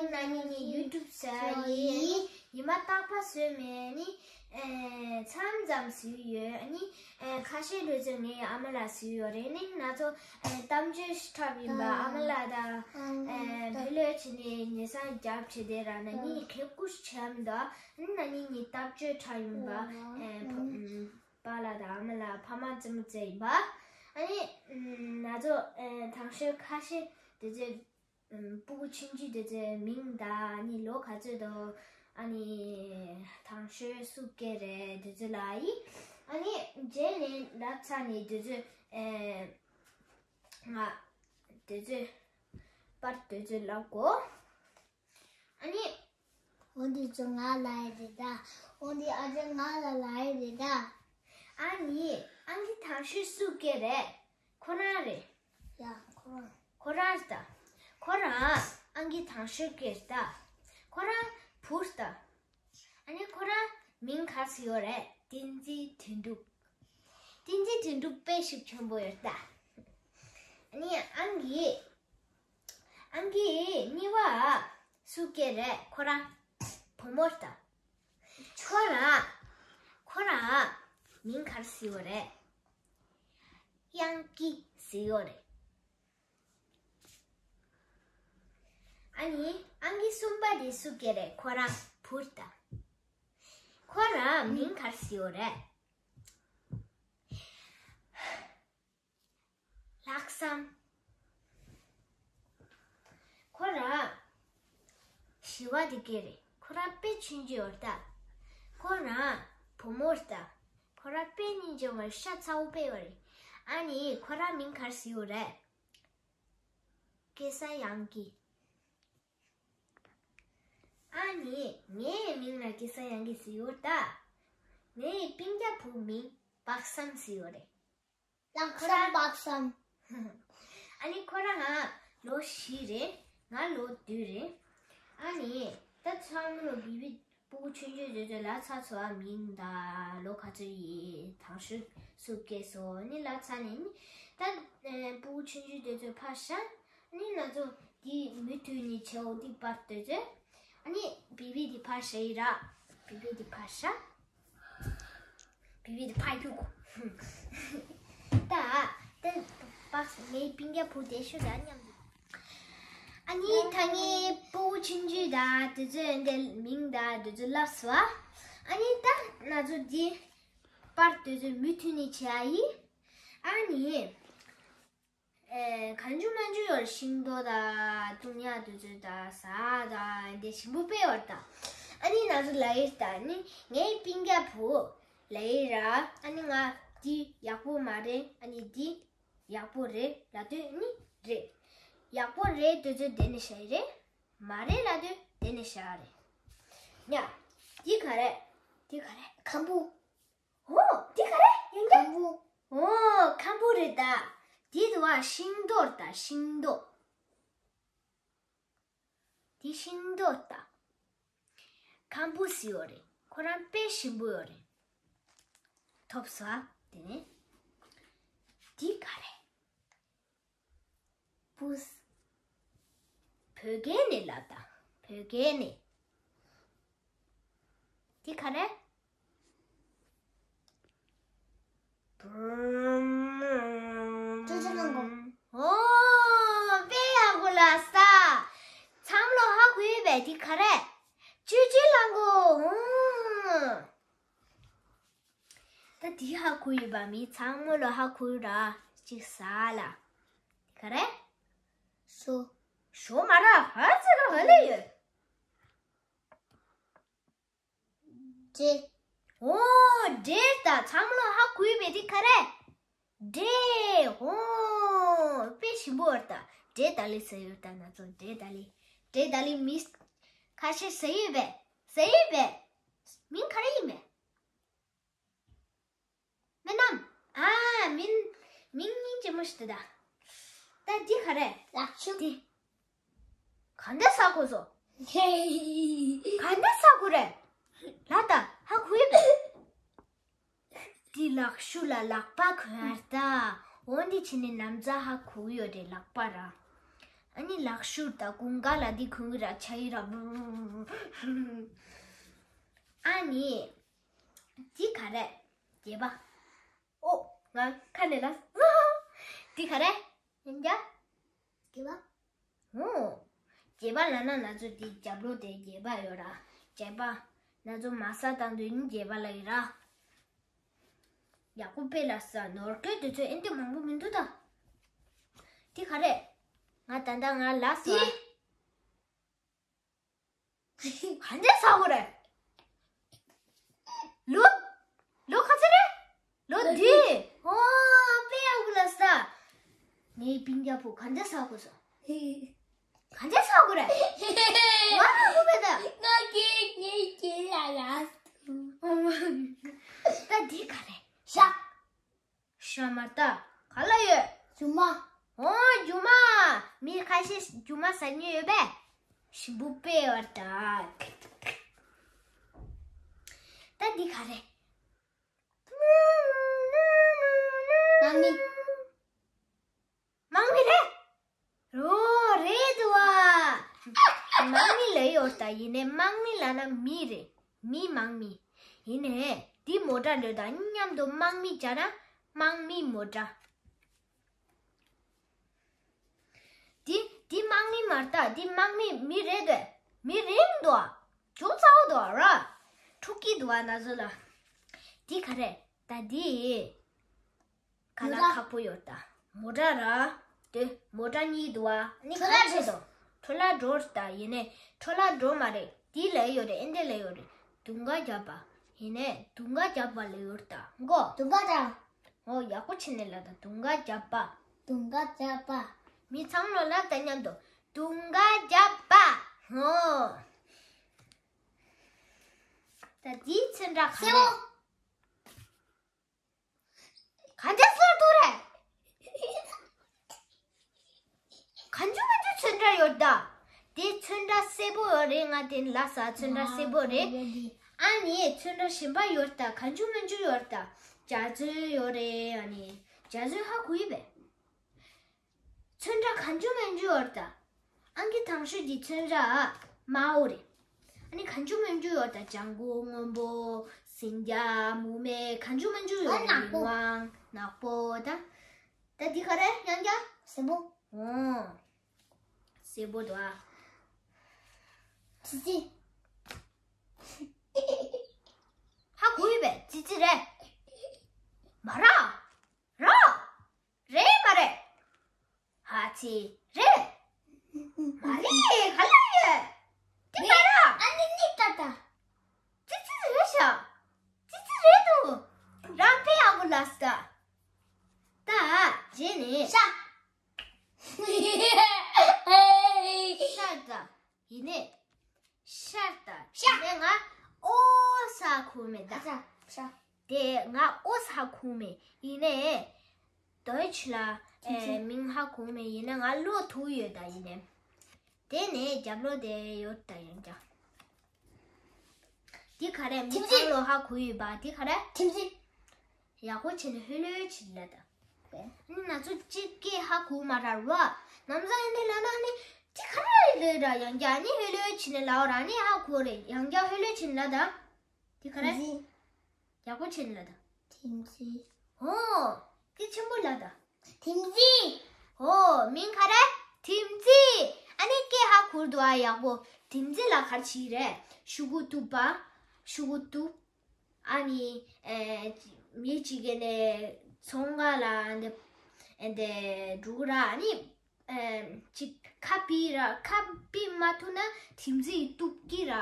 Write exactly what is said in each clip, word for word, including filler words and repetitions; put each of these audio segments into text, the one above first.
ན་ནིང་ངས་ཡུ་ཊུབ་བཟོས་ཡིན། ཉི་མ་རྟག་པར་བཟོས་མེད་ནི། ཨེ། མཚམས་མཚམས་བཟོས་ཡོད། ཨ་ནི། ཨེ། ཁ་ཤས་ལོ་ཚོད་ངའི་ཨ་མ་ལགས་བཟོས་ཡོད་རེད། ནི་ང་ཚོ། ཨེ། གཏམ་བརྗོད་ཞིག་འཁྲབ་ཡིན་པ། ཨ་མ་ལགས་དང་། ཨེ། བུ་ལོན་བྱས་ནས་ཉེ་སང་རྒྱབ་བྱས་དེ་ར། ན་ནིང་ངས་གད་སྐུ་ཞིག་བྱས་མི་འདུག་ཨ་ནི་ན་ནིང་ངས་རྟག་བརྗོད་འཁྲབ་ཡིན་པ། ཨེ། ཕ། ཨམ། པཱ་ལགས་དང་ཨ་མ་ལགས། ཕ་མ་རྩེད་མོ་རྩེ་ཡིན་པ། ཨ་ནི། ཨམ། ང་ཚོ། ཨེ། དང་ཤོས་ཁ་ཤས་དེ་ཚོས། ཨམ། སྤུ་གུ་ཆུང་ཆུང་དེ་ཚོའི་མིང་དང་། ཨ་ནི་ལོ་ག་ཚོད་འདུག་ཨ་ནི་དང་ཤོས་སུ་སྐྱེས་རེད། དེ་ཚོ་ལབ་ཡིན། ཨ་ནི་རྗེས་ནས་ལབ་ཚར་ནས་དེ་ཚོས། ཨེ། ང་དེ་ཚོའི་པར་དེ་ཚོ་ལབ་དགོས། ཨ་ནི། འོ་འདི་ཚོ་ང་ལ་ཡི་རེད་ད། འོ་འདི་ཨ་ཅག་ང་ལ་ལ་ཡི་རེད་ད། ཨ་ནི། ཨང་ཀི་དང་ཤོས་སུ་སྐྱེས་རེད། ཁོ་རང་རེད། ཡ། ཁོ་རང་། ཁོ་རང་རེད་ད། ཁོ་རང་ཨང་ཀི་དང་ཤོས་སྐྱེས་རེད་ད། ཁོ་རང་བུ་རེད་ད། ཨ་ནི་ཁོ་རང་མིང་ག་རེ་ཟེར་ཡོད་རེད། བསྟན་འཛིན་དོན་གྲུབ། བསྟན་འཛིན་དོན་གྲུབ་དཔེ་ཞིབ་ཆེན་པོ་ཡོད་ད། ཨ་ནི་ཨང་ཀི། ཨང་ཀི་གཉིས་པ་སུ་སྐྱེས་རེད། ཁོ་རང་བུ་མོ་རེད་ད། ཁོ་རང་། ཁོ་རང་མིང་ག་རེ་ཟེར་ཡོད་རེད། དབྱངས་སྐྱིད་ཟེར་ཡོད་རེད། ཨ་ནི་ཨང་ཀི་གསུམ་པ་དེ་སུ་སྐྱེས་རེད། ཁོ་རང་བུ་རེད་ད། ཁོ་རང་མིང་ག་རེ་ཟེར་ཡོད་རེད། ལྷག་བསམ། ཁོ་རང་བཞི་པ་དེ་སྐྱེས་རེད། ཁོ་རང་དཔེ་ཆུང་ཆུང་ཡོད་ད། ཁོ་རང་བུ་མོ་རེད་ད། ཁོ་རང་དཔེ་སྙིང་རྗེ་པོ་རེད། ཤ་ཚ་པོ་དཔེ་ཡོད་རེད། ཨ་ནི་ཁོ་རང་མིང་ག་རེ་ཟེར་ཡོད་རེད། སྐལ་བཟང་དབྱངས་སྐྱིད། ཨ་ནི་ངའི་མིང་ལ་སྐལ་བཟང་དབྱངས་སྐྱིད་ཟེར་ཡོད་ད། ངའི་སྤུན་ཀྱག་བུ་མིང་དཔག་བསམ་ཟེར་ཡོད་རེད། ལྷག་བསམ་དཔག་བསམ། ཨ་ནི་ཁོ་རང་ལོ་བཞི་རེད། ང་ལོ་བདུན་རེད། ཨ་ནི་ད་ཚང་མ་ལོ་བི་བི་སྤུ་གུ་ཆུང་ཆུང་དེ་ཚོ་ལབ་ཚར་སོང་། ཨ། མིང་དང་ལོ་ག་ཚོད་ཡིན། དང་ཤོས་སུ་སྐྱེས་སོང་ནི་ལབ་ཚར་ནས་ནི། ད་ཨེ། སྤུ་གུ་ཆུང་ཆུང་དེ་ཚོ་ཕར་བཞག་ནི་ང་ཚོ་འདི་མུ་མཐུད་ནས་བྱེད་འོ། འདི་པར་དེ་ཚོ། ཨ་ནི་བི་བི་འདི་ཕར་བཞག་ཡིན་ར། བི་བི་འདི་ཕར་བཞག་བི་བི་འདི་ཕར་རྒྱུག་ད་ད་པགས་ངའི་སྤུན་ཀྱག་བུ་དེ་ཤོད་ད་མཉམ་དུ། ཨ་ནི་ད་ངའི་སྤུ་གུ་ཆུང་ཆུང་དང་དེ་ཚོའི་འདི་མིང་དང་དེ་ཚོ་ལབ་སོང་། ཨ་ནི་ད་ང་ཚོ་འདི་པར་དེ་ཚོ་མུ་མཐུད་ནས་བྱེད་ཡ་ཡིན། ཨ་ནི། ཨེ། གང་བྱུང་མང་བྱུང་ཡོད་རེད། ཤིང་ཏོག་དང་བཏུང་ཡག་དེ་ཚོ་དང་ཟ་དང་འདི་ཞིམ་པོ་དཔེ་ཡོད་རེད་ད། ཨ་ནི་ང་ཚོ་ལབ་ཡིན་ད། ནི་ངའི་སྤུན་ཀྱག་བུ་ལབ་ཡིན་ར། ཨ་ནི་ང་འདི་ཡག་པོ་མ་རེད། ཨ་ནི་འདི་ཡག་པོ་རེད་ལབ་དུས་ནི་རེད། ཡག་པོ་རེད་དེ་ཚོ་དེ་ནས་བཞག་ཡི་རེད། མ་རེད་ལབ་དུས་དེ་ནས་བཞག་རེད། ཡ། འདི་ག་རེད། འདི་ག་རེད། ཁམ་བུ། འོ། འདི་ག་རེད། ཡིན་གྱི། ཁམ་བུ། འོ། ཁམ་བུ་རེད་ད། འདི་དུ་བ་ཤིང་ཏོག་རེད་ད། ཤིང་ཏོག་འདི་ཤིང་ཏོག་རེད་ད། ཁམ་བུ་ཟེར་ཡོད་རེད། ཁོ་རང་དཔེ་ཞིམ་པོ་ཡོད་རེད། ཐོབ་སོང་། དེ་ནས་འདི་ག་རེད། བུས། བོད་སྐད་ནས་ལབ་དང་། བོད་སྐད་ནས། འདི་ག་རེད། ཅོ་ཅོ་གླང་གོ། འོ། དཔེ་ཡག་པོ་ལབ་སོང་། ཚང་མ་ལོ་ཧ་གོ་ཡོད་པས། འདི་ག་རེད། ཅོ་ཅོ་གླང་གོ། འོ། ད་འདི་ཧ་གོ་ཡོད་པ་མི་ཚང་མ་ལོ་ཧ་གོ་ཡོད་ར། གཅིག་ཟ་ལ། འདི་ག་རེད། ཞོ། ཞོ་མ་ར། ཧ་ཙི་ར་ཧ་ལས་ཡོད། འབྲས། འོ། འབྲས་ད། ཚང་མ་ལོ་ཧ་གོ་ཡོད་པས། འདི་ག་རེད། འབྲས། འོ། དཔེ་ཞིམ་པོ་ཡོད་རེད་ད། འབྲས་དཱ་ལི་ཟེར་ཡོད་ད། ང་ཚོ་འབྲས་དཱ་ལི། འབྲས་དཱ་ལི་མི་ཁ་ཤས་ཟེར་ཡོད་པས། ཟེར་ཡོད་པས། མིང་ག་རེ་ཡིན་པས། མི་རྣམས། ཨ། མིང་། མིང་སྙིང་རྗེ་མོ་ཞིག་འདུག་ད། ད་འདི་ག་རེད། ལག་ཆུ། འདི་ག་འདྲ་ཟ་དགོས་སོ། ག་འདྲ་ཟ་དགོས་རེད། ལ་ད་ཧ་གོ་ཡོད་པས། འདི་ལག་ཤུ་ལ་ལག་པ་གོན་ཡ་རེད་ད། འོ་འདི་བྱས་ནས་ན་བཟའ་ཧ་གོ་ཡོད་རེད། ལག་པ་ར། ཨ་ནི་ལག་ཤུར་དང་ཀུན་དགའ་ལ་འདི་གོན་གི་ར་ཆ་ཡི་ར། ཨ་ནི་འདི་ག་རེ། བརྒྱད་པ། ཨོ། ང་ཁ་ནས་ལ། འདི་ག་རེ། ཡིན་རྒྱ། བརྒྱད་པ། ཨོ། བརྒྱད་པ་ལ་ན་ན་ཚོ་འདི་རྒྱབ་ལོགས་དེ་བརྒྱད་པ་ཡོད་ར། བརྒྱད་པ། ན་ཚོ་མ་ས་དང་དུ་ནི་བརྒྱད་པ་ལ་ཡིན་ར། ཡག་པོ་དཔེ་ལ་ས་ནོར་སྐྱོན་དེ་ཚོ་ཨེ་འདི་མང་པོ་མི་འདུག་ད། འདི་ག་རེ། ང་ད་ལྟ་ང་ལ་ས། འདི། ག་འདྲས་ཟ་དགོས་རེད། ལོ། ལོ་ག་ཚོད་རེད། ལོ་འདི། ཨོ། དཔེ་ཡག་པོ་ལ་ས། ངའི་སྤུན་ཀྱག་པོ་ག་འདྲས་ཟ་དགོས་སོ། ག་འདྲས་ཟ་དགོས་རེད། ང་ཧ་གོ་མེད་ད། ང་གི་ངའི་གི་ཡ་ཡ། ད་འདི་ག་རེད། ཤ། ཤ་མ་ད། ག་ལ་ཡོད། རྒྱུ་མ། ཨོ་རྒྱུ་མ། མི་ཁ་ཤས་རྒྱུ་མ་ཟ་མཁན་ཡོད་པས། ཞིམ་པོ་དཔེ་བར་ད། ད་འདི་ག་རེད། དམག་མི། དམག་མི་རེད། ཨོ་རེད་འདུག་བ། དམག་མི་ལ་ཡོད་ད་ཡིན་ནའི་དམག་མི་ལ་ན་མི་རེད། མི་དམག་མི། ཡིན་ནའི་འདི་མོ་ཊ་ལོས་དང་མཉམ་དུ་དམག་མི་བྱ་ན་དམག་མི་མོ་ཊ། འདི་འདི་དམག་མི་མ་རེད་ད། འདི་དམག་མི་མི་རེད་དེ། མི་རེད་མི་འདུག་ཨ། ཅུང་ཚ་བོ་འདུག་ཨ་ར། འཁྲུག་གི་འདུག་ཨ་ན་ཚོ་ལ། འདི་ག་རེད་ད་འདི། ག་ལ་མོ་ཊ། ཁག་པོ་ཡོད་ད། མོ་ཊ་ར། དེ་མོ་ཊ་གཉིས་འདུག་ཨ། ནི་ཁྲོ་ལ་ག་ཆེ་འགྲོ། དོ། ཁྲོ་ལ་འགྲོ་ད་ཡིན་ནའི་ཁྲོ་ལ་འགྲོ་མ་རེད། འདི་ལ་ཡོད་རེད། ཨེ་འདི་ལ་ཡོད་རེད། དུང་དཀར་རྒྱབ་པ། ཡིན་ནའི་དུང་དཀར་རྒྱབ་པ་ལ་ཡོད་ད་མགོ། དུང་དཀར་རྒྱབ། ཨོ་ཡག་པོ་བྱས་ནས་ལབ་དང་། དུང་དཀར་རྒྱབ་པ། དུང་དཀར་རྒྱབ་པ། མི་ཚང་མ་ལབ་དང་མཉམ་དུ། དུང་དཀར་རྒྱབ་པ། ཨོ། ད་འདིའི་ཚོན་ཁྲ་ག་སེར་པོ། རེད། ག་འདྲ་སེར་འདུག་རེད། གང་བྱུང་མང་བྱུང་ཚོན་ཁྲ་ཡོད་ད། དེ་ཚོན་ཁྲ་སེར་པོ་ཡོད་རེད། ང་དེ་ལ་ས་ཚོན་ཁྲ་སེར་པོ་རེད། ཨ་ནི་ཚོན་ཁྲ་གཞན་པ་ཡོད་ད། གང་བྱུང་མང་བྱུང་ཡོད་ད། འཇའ་ཚོན་ཡོད་རེད། ཨ་ནི་འཇའ་ཚོན་ཧ་གོ་ཡི་པས། ཚོན་ཁྲ་གང་བྱུང་མང་བྱུང་ཡོད་ད། ཨང་ཀི་དང་ཤོས་ཀྱི་ཚོན་ཁྲ་དམར་པོ་རེད། ཨ་ནི་གང་བྱུང་མང་བྱུང་ཡོད་ད། ལྗང་གུ། སྔོན་པོ། སེང་རྒྱ། མུ་མེ། གང་བྱུང་མང་བྱུང་ཡོད་རེད། ཨ་ནག་པོ། ཡིན་དབང་ནག་པོ་ད། ད་འདི་ག་རེ་ཡང་རྒྱ། སེར་པོ། ཨོ། སེར་པོ་འདུག་ཨ། ཙི་ཙི། ཧ་གོ་ཡོད་པས། ཙི་ཙི་རེད། མ་ར། ར། རེད་མ་རེད། ཧ་ཙི་རེད། མ་རེད། ག་ལ་ཡོད། དེ་མ་ར། ཨ་ནི་ནི་ཏ་ཏ། ཙི་ཙི་རེད་ཤག་ཙི་ཙི་རེད་འདུག་རང་དཔེ་ཡག་པོ་ལབ་སོང་ད། ད་རྗེས་ནས་ཤ། ཤ་ད། ཡིན་ནས། ཤ་ད། ཤ། ཡིན་ནས་ང་ཨོ་ས་གོ་མེད་ད། ཤ། ཤ། དེ་ང་ཨོ་ས་གོ་མེད། ཡིན་ནས། དོའི་ཆི་ལ། ཨེ། མིང་ཧ་གོ་མེད། ཡིན་ན་ང་ལོ་ཐུག་ཡོད་ད། ཡིན་ནས། དེ་ནས་རྒྱབ་ལོགས་དེ་ཡོད་ད་ཡང་ཀྱང་། འདི་ག་རེ། མི་ཚང་ལོ་ཧ་གོ་ཡོད་པ། འདི་ག་རེ། ཐིམ་ཚིག་ཡག་པོ་བྱས་ནས་ཧོལ་ལོས་བྱེད་ལ་ད། ཨ་ནི་ང་ཚོ་གཅིག་གིས་ཧ་གོ་མ་ར་ར། ནམ་ཟ་ཡིན་དེ་ལ་ན་ནི། འདི་ག་རེ་ལོས་ར་ཡང་ཀྱང་ཨ་ནི་ཧོལ་ལོས་བྱས་ནས་ལའོ་ར་ནི་ཧ་གོ་རེད། ཡང་ཀྱང་ཧོལ་ལོས་བྱེད་ལ་ད། འདི་ག་རེ། ཐིམ་ཚིག་ཡག་པོ་བྱས་ནས་ལ་ད། ཐིམ་ཚིག་ཨོ། དེ་ཆེན་པོ་ལ་ད། ཐིམ་ཚིག་ཨོ། མིང་ག་རེ། ཐིམ་ཚིག་ཨ་ནི་སྐད་ཧ་གོ་འདུག་ཨ། ཡག་པོ། ཐིམ་ཚིག་ལ་ག་རེ་བྱེད་རེད། ཤོག་གུ་གཏུབ་པ། ཤོག་གུ་གཏུབ། ཨ་ནི། ཨེ། མི་གཅིག་གིས་ནས་ཚོང་ཁང་ལ་འདི་འདི་འགྲོ་གི་ར། ཨ་ནི། ཨེ། ཅིག་ཁ་ཕྱེ་ར། ཁ་ཕྱེ་མ་ཐུབ་ན་ཐིམ་ཚིག་གཏུབ་ཀྱི་ར།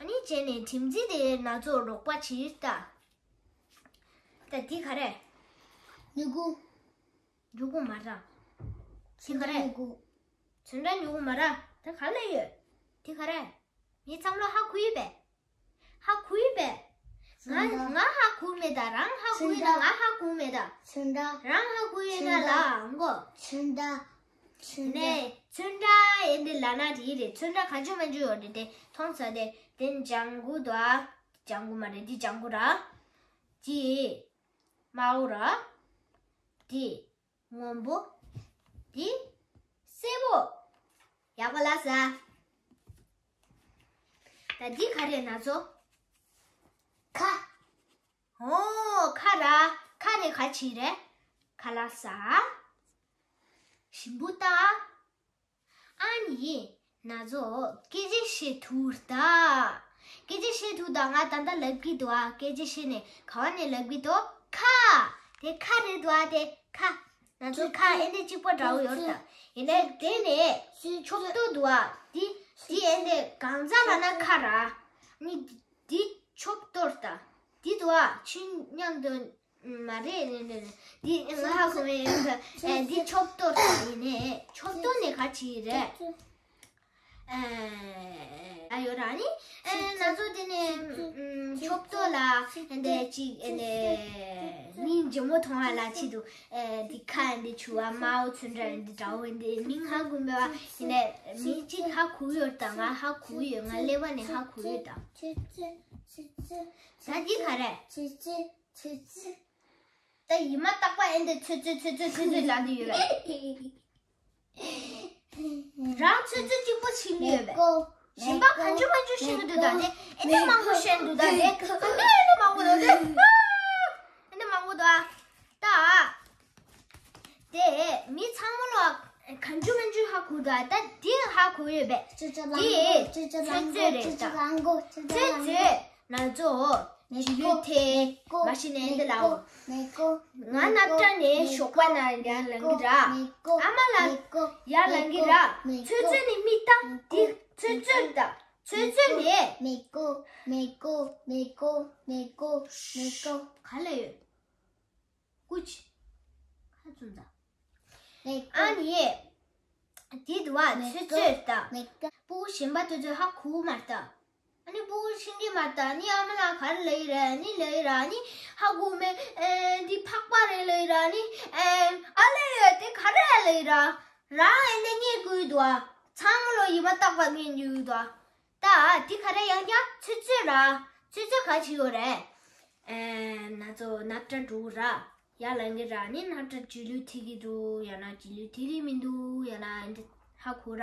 ཨ་ནི་བྱས་ནས་ཐིམ་ཚིག་དེ་ན་ཚོ་རོགས་པ་བྱེད་ད། ད་འདི་ག་རེ། མྱུ་གུ། མྱུ་གུ་མ་ར། འདི་ག་རེ། མྱུ་གུ། ཚོན་ཁྲ་མྱུ་གུ་མ་ར། ད་ག་ལ་ཡོད། འདི་ག་རེ། མི་ཚང་མ་ཧ་གོ་ཡོད་པས། ཧ་གོ་ཡོད་པས། ང་ཚོན་ཁྲ། ང་ཧ་གོ་མེད་ད། རང་ཧ་གོ་ཡོད་ན། ང་ཧ་གོ་མེད་ད། ཚོན་ཁྲ། རང་ཧ་གོ་ཡོད་ན་ལ་མགོ། ཚོན་ཁྲ། ཚོན་ཁྲ། ནས་ཚོན་ཁྲ་ཡིན་དེ་ལ་ན་རེད་རེད། ཚོན་ཁྲ་གང་བྱུང་མང་བྱུང་ཡོད་རེད་དེ། མཐོང་ས་དེ་དེ་ལྗང་གུ་དོ། ལྗང་གུ་མ་རེད། འདི་ལྗང་གུ་ར། འདི་དམར་པོ་ར། འདི་སྔོན་པོ། འདི་ སེར་པོ། ཡག་པོ་ལབ་ས། ད་འདི་ག་རེ་ན་ཚོ། ཁ། ཨོ་ཁ་ར། ཁ་རེ་ག་ཅི་རེད། ཁ་ལབ་ས། ཞིམ་པོ་ལྟ། ཨ་ནི་ན་ཚོ་སྐད་ཆ་བཤད་ཐུབ་ད། སྐད་ཆ་བཤད་ཐུབ་ད། ང་ད་ལྟ་ལབ་ཀྱི་འདུག་ཨ། སྐད་ཆ་བཤད་ནས་ག་བ་ནས་ལབ་ཀྱི་འདུག་ཁ། དེ་ཁ་རེད་འདུག་ཨ། དེ་ཁ། ང་ཚོ་ཁ་ཨེ་འདྲ་གཅིག་པ་འདྲ་བོ་ཡོད་ད། ཡིན་ནའི་དེ་ནས་ཆོབ་ཏོ་འདུག་ཨ། འདི་འདི་ཨེ་འདྲ་གང་ཟག་ལབ་ན་ཁ་ར། ནི་འདི་ཆོབ་ཏོ་ད། འདི་འདུག་ཨ། ཆུ་མཉམ་དུ་མ་རེད། ནི་ནི་ནི་འདི་ང་ཧ་གོ་མེད། ཨེ་འདི་ཆོབ་ཏོ་ད། ཡིན་ནའི་ཆོབ་ཏོ་ནི་ག་ཅི་རེད། ཨ་ཡོད་ར་ནི། ཨ་ན་ཚོ་དེ་ནས་ཨམ་ཆོབ་ཏོ་ལ་འདི་ཅིག་ཨ་ནི་མིང་ལྗིད་མོ་མཐོང་བ་ལ་ཆེད་དུ། ཨ་འདི་ཁ་འདི་ཆུ་བ་དམར་པོ་ཚོན་འདྲ་འདི་འདྲ་བོ་འདི་མིང་ཧ་གོ་མེད་པ། ཡིན་ནའི་མིང་གཅིག་ཧ་གོ་ཡོད་ད། ང་ཧ་གོ་ཡོད། ང་ཀླད་པ་ནས་ཧ་གོ་ཡོད་ད། ད་འདི་ག་རེད། ད་ཡིན་མ་རྟག་པ་ཨེ་འདི་ཚོད་ཚོད་ཚོད་ཚོད་ཚོད་ཚོད་ལབ་འདི་ཡོད་རེད། རང་ཚོད་ཚོད་གཅིག་པོ་ཕྱིན་གྱི་ཡོད་པས། གཞན་པ་གང་བྱུང་མང་བྱུང་ཤེས་ཀྱི་འདུག་ད། དེ་ཨེ་འདྲ་མང་པོ་ཤེས་འདུག་ད། དེ་ཨེ་འདྲ་མང་པོ་འདུག་དེ། ཨེ་འདྲ་མང་པོ་འདུག་ཨ། ད། དེ་མི་ཚང་མ་ལ་གང་བྱུང་མང་བྱུང་ཧ་གོ་འདུག་ཨ། ད་དེ་ཧ་གོ་ཡོད་པས། དེ་ཚོད་ཚོད་རེད་ད། ཚོད་ཚོད། ང་ཚོ་ཇི་ལུས་ཐེ་མ་ཤི་ནས་འདི་ལའོ། ང་སྣབས་ཁྲ་ནས་ཞོགས་པ་ན་ཡར་ལངས་ཀྱི་ར། ཨ་མ་ལགས་ཡར་ལངས་ཀྱི་ར། ཚོད་ཚོད་ནི་མི་ལྟ། འདི་ཚོད་ཚོད་ལྟ། ཚོད་ཚོད་ནས། ག་ལ་ཡོད། ཀུ་ཅི། ཁ་ཚུན་ད། ཨ་ནི། དེ་དུ་བ་ཚོད་ཚོད་ལྟ། སྤུ་གུ་གཞན་པ་དེ་ཚོས་ཧ་གོ་མ་ལྟ། ཨ་ནི་སྤུ་གུ་ཤེས་ཀྱི་མ་ལྟ། ནི་ཨ་མ་ལགས་ག་རེ་ལབ་ཀྱི་རེད། ནི་ལབ་ཀྱི་ར། ནི་ཧ་གོ་མེད། ཨེ་འདི་ཕག་པ་རེད་ལབ་ཀྱི་ར། ནི་ཨེ་ཨ་ལས་ཡོད་དེ་ག་རེ་ལབ་ཀྱི་ར། རང་ཨེ་འདི་ངས་གོ་ཡི་འདུག་ཨ། ཚང་མ་ལོ་ཡིན་མ་རྟག་པ་ངས་ཉོས་ཡི་འདུག་ཨ། ད་འདི་ག་རེ་ཡང་བསྐྱར་ཚོད་ཚོད་ར། ཚོད་ཚོད་ག་ཅི་ཡོད་རེད། ཨེ་ན་ཚོ་སྣབས་ཁྲ་འགྲོ་ར། ཡར་ལངས་ཀྱི་ར། ནི་སྣབས་ཁྲ་ཇི་ལུས་ཐིག་གི་འདུག་ཡང་ན་ཇི་ལུས་ཐིག་གི་མི་འདུག་ཡང་ན་འདི་ཧ་གོ་ར།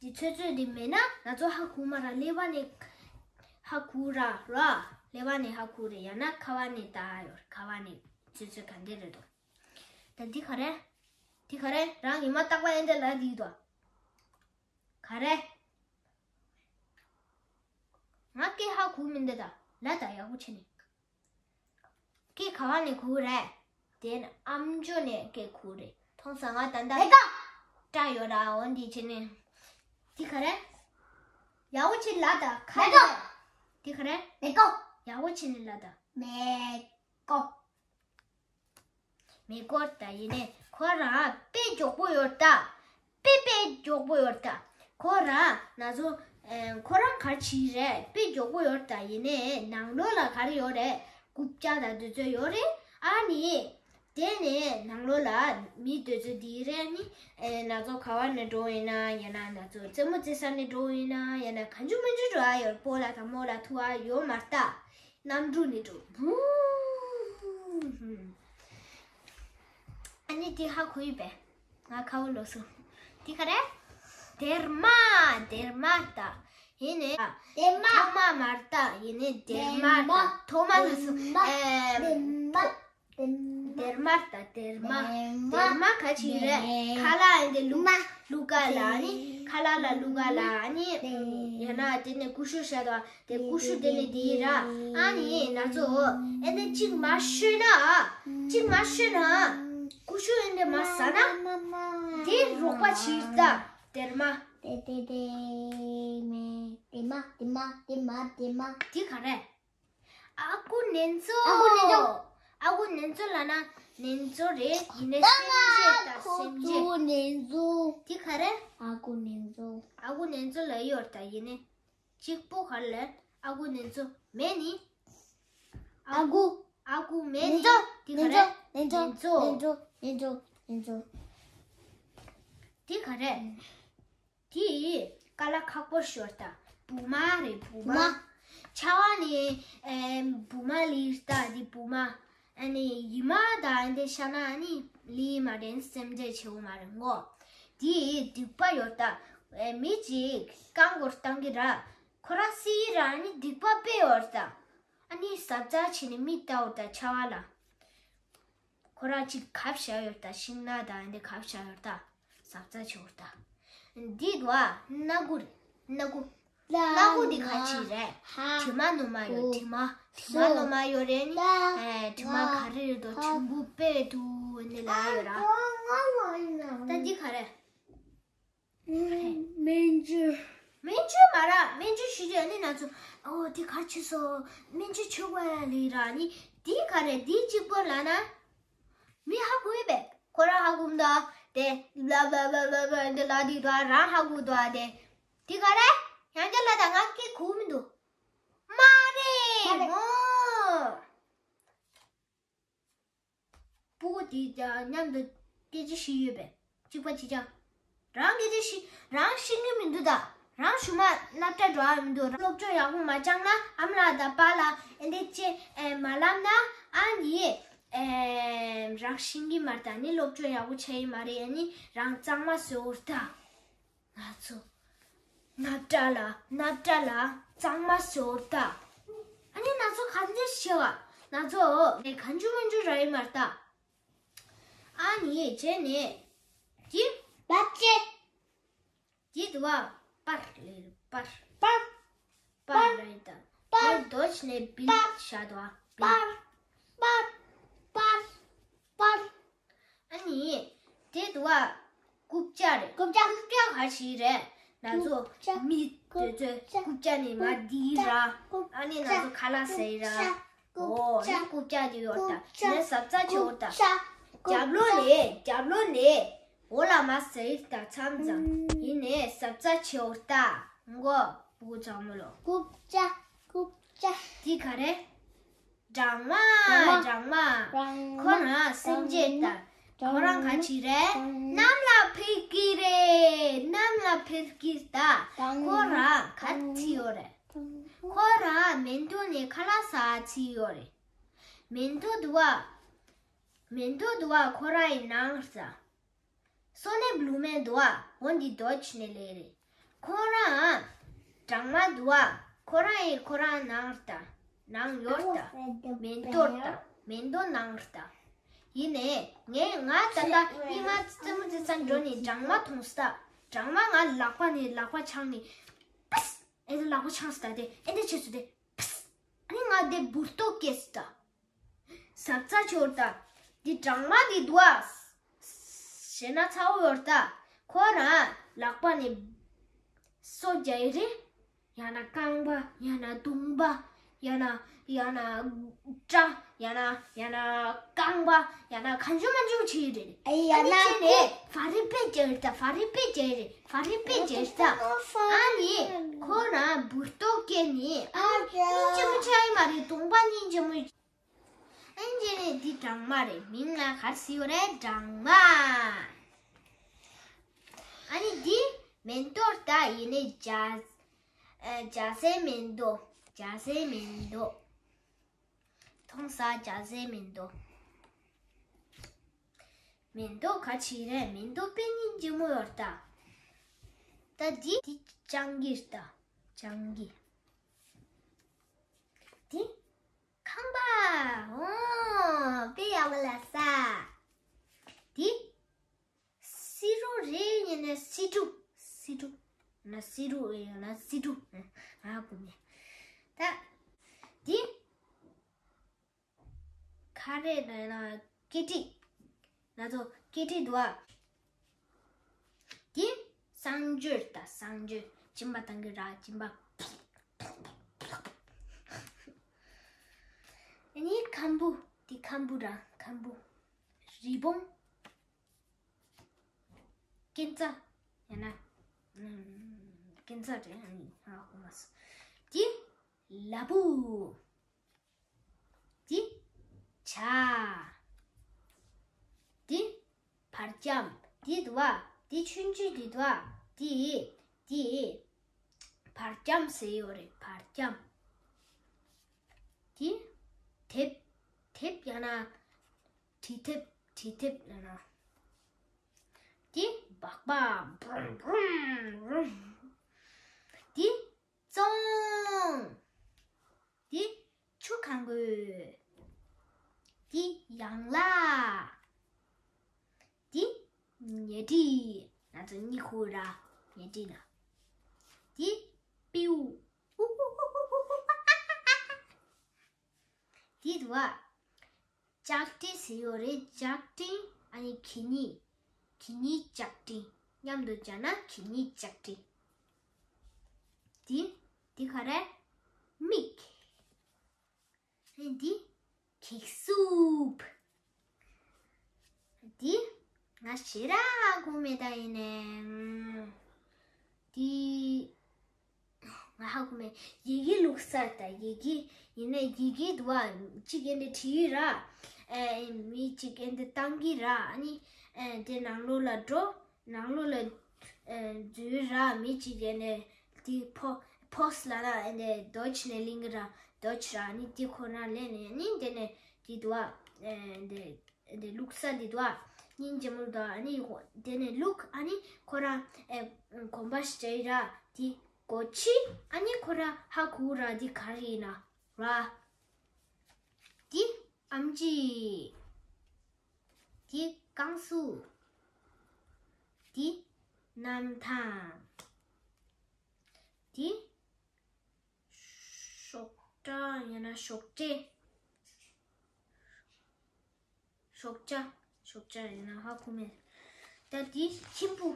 འདི་ཚོད་ཚོད་འདི་མེད་ན་ང་ཚོ་ཧ་གོ་མ་ར། ཀླད་པ་ནས་ཧ་གོ་ར་ར། ཀླད་པ་ནས་ཧ་གོ་རེད། ཡང་ན་ཁ་བ་ནས་ད་ཡོད། ཁ་བ་ནས་ཚོད་ཚོད་ག་འདྲ་རེད་དོ། ད་འདི་ག་རེ། འདི་ག་རེ། རང་ཡིན་མ་རྟག་པ་ཨེ་འདྲ་ལབ་འདི་དོ། ག་རེ། ང་སྐད་ཧ་གོ་མི་འདུག་ད། ལ་ད་ཡག་པོ་བྱས་ནས། སྐད་ག་བ་ནས་གོ་རེད། དེ་ནི་ཨམ་ཅོག་ནས་སྐད་གོ་རེད། མཐོང་ས་ང་ད་ལྟ་ལས་ཀ་སྐྲ་ཡོད་ར། འོ་འདི་བྱས་ནས། འདི་ག་རེད། ཡག་པོ་བྱས་ལ་ད། ག་ལས་ཀ་རེད། འདི་ག་རེད། ལས་ཀ་ཡག་པོ་བྱས་ནས་ལ་ད། མེ་ཀོ་མེ་འཁོར་ད་ཡིན་ནས་ཁོ་རང་དཔེ་མགྱོགས་པོ་ཡོད་ད། དཔེ་དཔེ་མགྱོགས་པོ་ཡོད་ད། ཁོ་རང་ང་ཚོ་ཨེ་ཁོ་རང་ག་རེ་བྱེད་རེད། དཔེ་མགྱོགས་པོ་ཡོད་ད། ཡིན་ནས་ནང་ལོགས་ལ་ག་རེ་ཡོད་རེད། རྐུབ་བཀྱག་དང་དེ་ཚོ་ཡོད་རེད། ཨ་ནི་དེ་ནས་ནང་ལོགས་ལ་མི་དེ་ཚོ་འདི་རེད། ནི་ཨེ་ང་ཚོ་ག་བ་ནས་འགྲོ་ཡིན་ན། ཡང་ན་ང་ཚོ་རྩེད་མོ་རྩེ་ས་ནས་འགྲོ་ཡིན་ན། ཡང་ན་གང་བྱུང་མང་བྱུང་འགྲོ་ཨ་ཡོད། སྤོ་ལགས་དང་རྨོ་ལགས་ཐུག་ཨ་ཡོད་མ་རེད་ད། གནམ་གྲུ་ནས་འགྲོ། བུ། ཨ་ནི་དེ་ཧ་གོ་ཡི་པས། ང་ཁ་བོ་ལོག་སོང་། དེ་ག་རེ། སྡེར་མ། སྡེར་མ་ད། ཡིན་ནས། སྡེར་མ། ཐོག་མ་མ་རེད་ད། ཡིན་ནས་སྡེར་མ་ད། སྡེར་མ། ཐོག་མ་ལ་སོང་། སྡེར་མ། ཨེ། སྡེར་མ། སྡེར་མ་ད། སྡེར་མ། སྡེར་མ་ག་ཅི་རེད། ཁ་ལག་ཨེ་འདི་བླུག་བླུག་ག་ལ་ནི། ཁ་ལག་ལ་བླུག་ག་ལ་ནི། ཡང་ན་དེ་ནས་ཀུ་ཤུ་བཤད་དོ། དེ་ཀུ་ཤུ་དེ་ནས་དེ་ར། ཨ་ནི་ང་ཚོ་ཨེ་འདི་གཅིག་མ་བཤོས་ན། གཅིག་མ་བཤོས་ན། ཀུ་ཤུ་ཨེ་འདི་མ་ཟ་ན། དེ་རོགས་པ་བྱེད་ད། སྡེར་མ། དེ་དེ་དེ་མེ། སྡེར་མ། སྡེར་མ། སྡེར་མ། སྡེར་མ། དེ་ག་རེ། ཨ་ཁུ་ནེ་ཙོ། ཨ་ཁུ་ནེ་ཙོ། ཨ་ཁུ་ནེ་ཙོ་ལབ་ན་ནེ་ཙོ་རེད། ཡིན་ནའི་སེམས་ཅན་དང་སེམས་ཅན། ཨ་ཁུ་ནེ་ཙོ། དེ་ག་རེ། ཨ་ཁུ་ནེ་ཙོ། ཨ་ཁུ་ནེ་ཙོ་ལབ་ཡོད་ད། ཡིན་ནའི་གཅིག་པོ་ག་རེ་ལབ། ཨ་ཁུ་ནེ་ཙོ་མེད་ནི། ཨ་ཁུ། ཨ་ཁུ་མེད་ནི། ནེ་ཙོ། དེ་ག་རེ། ནེ་ཙོ། ནེ་ཙོ། ནེ་ཙོ། ནེ་ཙོ། དེ་ག་རེ། དེ་ཀ་ལ་ཁག་པོ་ཤོར་ད། བུ་མ་རེད། བུ་མ། བུ་མ། ཆ་བ་ནི་ཨེ་བུ་མ་ལི་ད། དེ་བུ་མ། ཨ་ནི་ཡི་མ་ད་འདི་ཤ་ན་ཨ་ནི་ལི་མ་དྲན་སེམས་ཅན་བྱེད་འོ་མ་རེད་ངོ་། དེ་སྡིག་པ་ཡོད་ད། ཨེ་མི་གཅིག་རྐང་མགོར་བཏང་གི་ར། ཁོ་རང་སི་ཡི་ར་ནི་སྡིག་པ་དཔེ་ཡོད་ད། ཨ་ནི་ཟབ་རྩ་བྱས་ནས་མི་ལྟ་འོ་ད་ཆ་བ་ལ། ཁོ་རང་གཅིག་གབ་བཞག་ཡོད་ད། ཤིང་ནགས་དང་འདི་གབ་བཞག་ཡོད་ད། ཟབ་རྩ་བྱས་འོ་ད། འདི་དུ་ཨ་སྣ་སྒུར། སྣ་སྒུར། སྣ་སྒུར་འདི་ག་ཅི་རེད། དྲི་མ་ནོར་མ་ཡོད། དྲི་མ། དྲི་མ་ནོར་མ་ཡོད་རེད་ནི། ཨེ་དྲི་མ་ག་རེ་རེད་དོ། དྲིམ་བུ་དཔེ་འདུག་ནི་ལ་ཡོད་ར། ད་འདི་ག་རེད། སྨན་བཅོས། སྨན་བཅོས་མ་ར། སྨན་བཅོས་ཞུ་རྒྱུ་ནི་ང་ཚོ། ཨོ་དེ་ག་ཆི་སོ། སྨན་བཅོས་བྱེད་དགོས་ལེ་ར་ནི། དེ་ག་རེད། དེ་གཅིག་པོ་ལ་ན། མི་ཧ་གོ་ཡི་པས། ཁོ་རང་ཧ་གོ་མི་འདུག་དེ་ལ་ལ་ལ་ལ་ལ་འདི་ལ་དེ་འདུག་རང་ཧ་གོ་འདུག་དེ། དེ་ག་རེད། ཡང་བསྐྱར་ལ་ད་ང་སྐད་གོ་མི་འདུག་མ་རེད། མ་རེད། མོ། སྤུ་གུ་དེ་མཉམ་དུ་སྐད་ཆ་བཤད་ཡོད་པས། གཅིག་པ་གཅིག་རྐྱང་། རང་སྐད་ཆ་བཤད། རང་ཤེས་ཀྱི་མི་འདུག་ད། རང་ཞུ་མ་སྣབས་སྒྲ་འགྲོ་བ་མི་འདུག་སློབ་སྦྱོང་ཡག་པོ་མ་སྦྱངས་ན་ཨ་མ་ལགས་དང་པཱ་ལགས་ཨེ་འདྲ་ཅེ་ཨེ་མ་ལབ་ན། ཨ་ནི་ཨེ་རང་ཤེས་ཀྱི་མ་རེད་ད། ནི་སློབ་སྦྱོང་ཡག་པོ་བྱས་ཡི་མ་རེད། ཨ་ནི་རང་གཙང་མ་བཟོ་འོར་ད། ང་ཚོ། སྣབས་སྒྲ་ལ་སྣབས་སྒྲ་ལ་གཙང་མ་ཟོར་ད། ཨ་ནི་ང་ཚོ་ག་འདྲ་བྱེད་བ། ང་ཚོ་ནས་གང་བྱུང་མང་བྱུང་ར་ཡི་མ་རེད་ད། ཨ་ནི་བྱས་ནས། དེ། བབ་ཅེ། དེ་དུ་བ། པར་ལེ་པར། པར། པར་ར་ཡི་ད། པར་རྡོ་ཆ་ནས་བིལ་བཞག་དུ་བ། པར། པར། པར། པར། ཨ་ནི། དེ་དུ་བ། རྐུབ་བཀྱག་རེད། རྐུབ་བཀྱག་རྐུབ་བཀྱག་ག་ཞིག་རེད། ང་ཚོ་རྐུབ་བཀྱག་མི་དེ་ཚོས་རྐུབ་བཀྱག་ནི་མ་འདི་ར། རྐུབ་ཨ་ནི་ང་ཚོ་ཁ་ལག་ཟ་ཡི་ར། རྐུབ་ཨོ་ནི་རྐུབ་བཀྱག་དེ་ཡོད་ད། རྐུབ་ནི་ཟབ་རྩ་ཆེ་བོ་ད། རྐུབ་རྒྱབ་ལོགས་ནས་རྒྱབ་ལོགས་ནས། འོ་ལ་མ་ཟ་ཡི་ད་མཚམས་མཚམས། ཡིན་ནས་ཟབ་རྩ་ཆེ་བོ་ད། མགོ་བུ་ཚང་མ་ལོ། རྐུབ་བཀྱག་རྐུབ་བཀྱག་དེ་ག་རེད། སྦྲང་མ། སྦྲང་མ། སྦྲང་མ། སྦྲང་མ། ཁོ་རང་སེམས་ཅན་ད། སྦྲང་མ། ཁོ་རང་ག་ཅི་རེད། སྦྲང་མ། གནམ་ལ་འཕུར་གི་རེད། གནམ་ལ་འཕུར་གི་ད། སྦྲང་མ། ཁོ་རང་ག་ཅི་ཡོད་རེད། སྦྲང་མ། ཁོ་རང་མེ་ཏོག་ནས་ཁ་ལག་ཟ་ཅི་ཡོད་རེད། མེ་ཏོག་དུ་བ། མེ་ཏོག་དུ་བ་ཁོ་རང་ཡི་ནང་ཟ། སོ་ནེ་བླུ་མེ་འདུག་ཨ། འོ་འདི་རྡོ་ཆ་ནས་ལས་རེད། ཁོ་རང་། སྦྲང་མ་འདུག་ཨ། ཁོ་རང་ཡི་ཁོ་རང་ནང་ལྟ། ནང་ཡོད་ལྟ། མེ་ཏོག་ལྟ། མེ་ཏོག་ནང་ལྟ། ཡིན་ནས་ངས་ང་ད་ལྟ་ཉི་མ་ཙི་མོ་ཙི་ཙམ་འགྲོ་ནས་སྦྲང་མ་མཐོང་སྟ། སྦྲང་མ་ང་ལག་པ་ནས་ལག་པ་འཆང་ནས། པས། ཨེ་ད་ལག་པ་འཆང་སྟ་དེ་ཨེ་འདི་བྱས་སུ་དེ། པས། ཨ་ནི་ང་དེ་འབུར་ཏོག་སྐྱེས་སྟ། ཟབ་རྩ་ཆོར་ད། འདི་སྦྲང་མ་འདི་འདུག་ཨ། ཞེ་ན་ཚ་བོ་ཡོར་ད། ཁོ་རང་ལག་པ་ནས་སོ་རྒྱག་ཡི་རེད། ཡང་ན་རྐང་པ། ཡང་ན་དུང་པ། ཡང་ན་ཡང་ན་སྐྲ། ཡང་ན་ཡང་ན་རྐང་པ། ཡང་ན་གང་བྱུང་མང་བྱུང་བྱེད་ཡི་རེད། ཨེ་ཡང་ན་ཨ་ནི་བྱས་ནས་ཕ་རི་པེ་རྒྱག་ཡི་ད། ཕ་རི་པེ་རྒྱག་ཡི་རེད། ཕ་རི་པེ་རྒྱག་ཡི་ད། ཨ་ནི་ཁོ་རང་འབུར་ཏོག་སྐྱེས་ནི་ཨ་ནི་སྙིང་རྗེ་མོ་ཆགས་ཡི་མ་རེད། དུང་པ་སྙིང་རྗེ་མོ། ཨན་ཇི་ནི་འདི་སྦྲང་མ་རེད། མིང་ལ་ག་རེ་ཟེར་བ་རེད། སྦྲང་མ། ཨ་ནི་འདི་མེ་ཏོག་ད། ཡིན་ནི་ཇ། ཨ། ཇ་སེ་མེ་ཏོག་ཇ་སེ་མེ་ཏོག་མཐོང་ས་ཇ་སེ་མེ་ཏོག་མེ་ཏོག་ག་ཅི་རེད། མེ་ཏོག་དཔེ་སྙིང་རྗེ་མོ་ཡོད་ད། ད་འདི་འདི་སྤྱང་ཀི་ད། སྤྱང་ཀི། འདི། ཁང་པ། འོ། དཔེ་ཡག་པོ་ལ་ས། འདི། བསེ་རུ་རེད། ཡིན་ན་སེ་འབྲུ། སེ་འབྲུ། ན་བསེ་རུ་ཡིན་ན་སེ་འབྲུ། ང་གོ་མེད། ད། འདི། ག་རེ་ལབ་ན་སྐེ་དཀྲིས། ང་ཚོ་སྐེ་དཀྲིས་འདུག་ཨ། འདི་གསང་སྤྱོད་ད། གསང་སྤྱོད་སྦྱིན་པ་བཏང་གི་ར། སྦྱིན་པ། ཨ་ནི་ཁམ་བུ། འདི་ཁམ་བུ་ར། ཁམ་བུ། རི་བོང་། སྐེ་འཛའ། ཡང་ན། ཨམ། སྐེ་འཛའ་རེད། ཨ་ནི་ཧ་གོ་མ་སོང་། འདི་ལ་ཕུག་འདི་བྱ། འདི་བར་རྐྱང་། འདི་འདུག་བ། འདི་ཆུང་ཆུང་འདི་འདུག་བ། འདི། འདི། བར་རྐྱང་ཟེར་ཡོད་རེད། བར་རྐྱང་། འདི། དེབ། དེབ་ཡང་ན། བྲིས་དེབ། བྲིས་དེབ་ཡང་ན། འདི་ སྦག་སྦག་བུམ་བུམ་བུམ། འདི་བཙོང་། འདི་ཆུ་ཁ་འགོས། འདི་ཡང་ལ། འདི་ཉལ་ཁྲི། ང་ཚོ་གཉིད་ཁུག་ར། ཉལ་ཁྲི་ན། འདི་པིའུ། འདི་དུ་བ། ལྕགས་ཀྲིན་ཟེར་ཡོད་རེད། ལྕགས་ཀྲིན། ཨ་ནི་གད་སྙིགས། གད་སྙིགས་ལྕགས་ཀྲིན། མཉམ་དུ་སྦྱར་ན་གད་སྙིགས་ལྕགས་ཀྲིན། འདི། འདི་ག་རེ། མིག་འདི་གེག་སུབ། འདི་ང་ཞེ་དྲག་གོ་མེད་ད་ཡིན་ནའི། འདི་ང་ཧ་གོ་མེད། ཡི་གེ་བླུགས་ས་ད་ཡི་གེ་ཡིན་ནའི་ཡི་གེ་འདུག་བ། གཅིག་ཨེ་འདི་བྲིས་ར། ཨེ་མི་གཅིག་ཨེ་འདི་བཏང་གི་ར། ཨ་ནི་ཨེ་དེ་ནང་ལོགས་ལ་འགྲོ། ནང་ལོགས་ལ་ཨེ་འཛུལ་ར། མི་གཅིག་ཨེ་ནས་དེ་ཕོ་ཕོས་ལ་ན་ཨེ་ནས་ཌོ་ཆི་ནས་གླིང་གི་ར། ཌོ་ཆི་ར། ནི་དེ་ཁོ་ན་ལེན་ནས་ནི་དེ་ནས་དེ་དུ་བ། ཨེ་དེ་དེ་བླུགས་ས་དེ་དུ་བ། སྙིང་རྗེ་མོ་དུ་བ། ནི་དེ་ནས་བླུགས། ཨ་ནི་ཁོ་ར་ཨེ་གོམ་པ་ཞིག་ར། དེ་གོ་ཆི། ཨ་ནི་ཁོ་ར་ཧ་གོ་ར། དེ་ག་རེ་ཡིན་ན་ར། དེ་ཨམ་ཆི། དེ་ཀང་སུ། དེ་གནམ་ཐང་། དེ་ཤོག་དྲ་ཡང་ན་ཤོག་དྲེ། ཤོག་བྱ། ཤོག་བྱ་ཡང་ན་ཧ་གོ་མེད། ད་དེ་ཁྱིམ་བུ།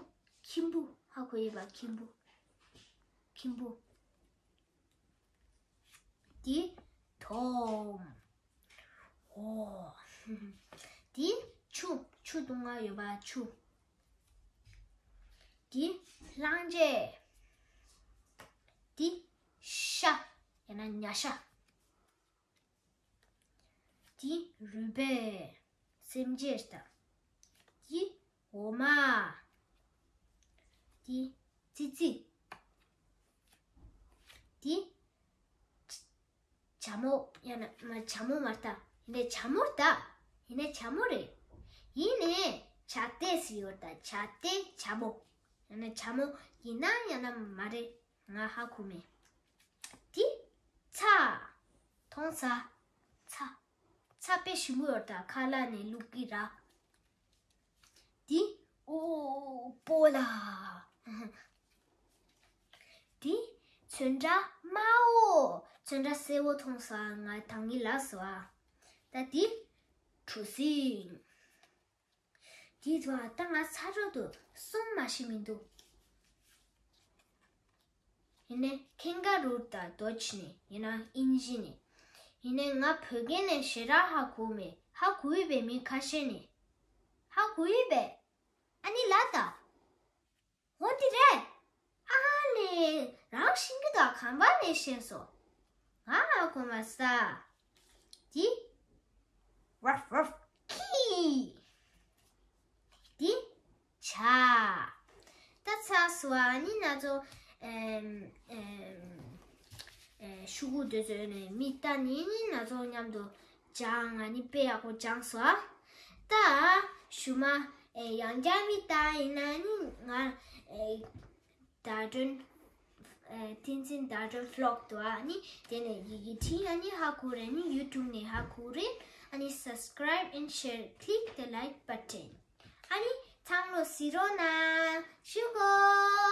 ཁྱིམ་བུ་ཧ་གོ་ཡོད་པ། ཁྱིམ་བུ། ཁྱིམ་བུ། དེ་དོམ། འོ། དེ་ཆུ། ཆུ་དུང་ང་ཡོད་པ་ཆུ། དེ་གླང་ཆེན། དེ་ཤ་ཡང་ན་ཉ་ཤ། དེ་རུས་སྦལ། སེམས་ཅན་ད། དེ་འོ་མ། དེ་ཙི་ཙི། དེ་བྱ་མོ། ཡང་ན་མ་བྱ་མོ་མ་རེད་ད། ཡིན་ནའི་བྱ་མོ་རེད་ད། ཡིན་ནའི་བྱ་མོ་རེད། ཡིན་ནའི་བྱ་དེ་ཟེར་ཡོད་ད། བྱ་དེ་བྱ་མོ། ཡང་ན་བྱ་མོ་ཡིན་ན་ཡང་ན་མ་རེད། ང་ཧ་གོ་མེད། དེ་ཚྭ། མཐོང་ས། ཚྭ། ཚྭ་དཔེ་ཞིམ་པོ་ཡོད་ད། ཁ་ལག་ནས་བླུགས་ཀྱི་ར། དེ་ཨོ་པོ་ལ། དེ་ཚོན་ཁྲ་དམར་པོ། ཚོན་ཁྲ་སེར་པོ་མཐོང་ས་ང་དང་གི་ལགས་སོ། ཨ་ད་དེ་གྲུ་གཟིངས། དེའི་ཐོག་ད་ང་ཚ་དྲོད་དུ་གསུམ་མ་ཤི་མི་འདུག་ཡིན་ནའི་ཁེང་ག་རུ་དང་རྡོ་ཆི་ནས་ཡིན་ན་ཨིན་ཇི་ནས། ཡིན་ནའི་ང་བོད་སྐད་ནས་ཞེ་དྲག་ཧ་གོ་མེད། ཧ་གོ་ཡི་པའི་མི་ཁ་ཤས་ནས། ཧ་གོ་ཡི་པས། ཨ་ནི་ལ་ད། འོ་དེ་རེད། ཨ་ལེ། རང་ཤིང་གི་དང་ཁང་པ་ནས་ཤེས་སོ། ང་ཨ་ཁོ་མ་ས། དེ། རབ་རབ་ཁི། དེ། བྱ། ད་ཚ་སོ། ཨ་ནི་ན་ཚོ་ཨེམ་ཨེམ་ཨེ་ཤུ་གུ་དེ་ཚོ་ནས་མི་ལྟ་ནི་ནི་ན་ཚོ་མཉམ་དུ་སྦྱང་། ཨ་ནི་དཔེ་ཡག་པོ་སྦྱངས་སོ། ཨ་ད་ཞུ་མ་ཨེ་ཡང་བསྐྱར་མི་ལྟ་ཡིན་ན་ནི་ང་ཨེ་ད་དྲོན་ཨེ་བསྟན་འཛིན་ད་དྲོན་བྷི་ལོག་ཏུ་ཨ་ནི་དེ་ནས་ཡི་གེ་བྲིས། ཨ་ནི་ཧ་གོ་རེད། ཨ་ནི་ཡུ་ཊུབ་ནས་ཧ་གོ་རེད། ཨ་ནི་subscribe and share, click the like button. ཨ་ནི་ཚང་མ་ལོ་སི་རོ་ན་ཞུ་གོ།